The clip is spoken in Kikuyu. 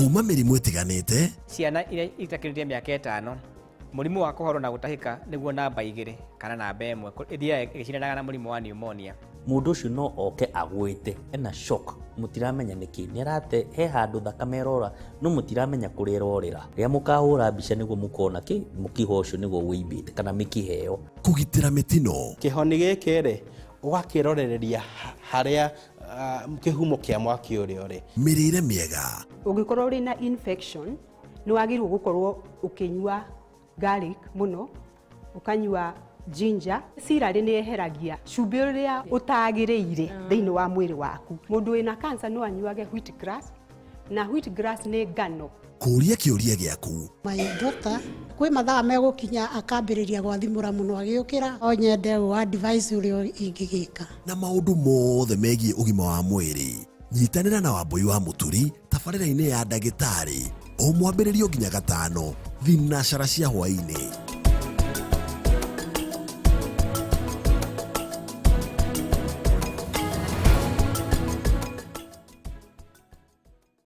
Kuma mĩrimũ ĩtiganĩte. Ciana iria itakĩrĩtie mĩaka ĩtano, mũrimũ wa kũhorwo na gũtahĩka nĩguo namba igĩrĩ kana namba ĩmwe ĩthiaga ĩgĩcindanaga na mũrimũ wa pneumonia. Mũndũ ũcio no oke agwĩte ena shock mũtiramenya nĩkĩ nĩarate he handũ thakame ĩrora no mũtiramenya kũrĩa ĩrorĩra. Rĩrĩa mũkahũra mbica nĩguo mũkona kĩ mũkiha ũcio nĩguo wĩimbĩte kana mĩkiha ĩyo. Kũgitĩra mĩtino. Kĩhoni gĩkĩ rĩ, ũgakĩrorereria harĩa kĩhumo kĩa mwaki ũrĩa ũrĩ. Mĩrĩre mĩega. Ũngĩkorwo ũrĩ na infection, nĩ wagĩrĩirwo gũkorwo ũkĩnyua garlic mũno, ũkanyua ginger. Celery nĩ yeheragia cumbĩ ũrĩa ũtagĩrĩire thĩinĩ wa mwĩrĩ waku. Mũndũ wĩna cancer no anyuage wheat grass, na wheat grass nĩ ngano. Kũria kĩũria gĩaku. My daughter kwĩ mathaa megũkinya akambĩrĩria gwathimũra mũno agĩũkĩra no nyende ũ advice ũrĩa ingĩgĩka. Na maũndũ mothe megiĩ ũgima wa mwĩrĩ. Nyitanĩra na Wambũi wa Mũturi tabarĩra-inĩ ya Ndagĩtarĩ o mwambĩrĩrio nginya gatano thinacara cia hwaĩ-inĩ.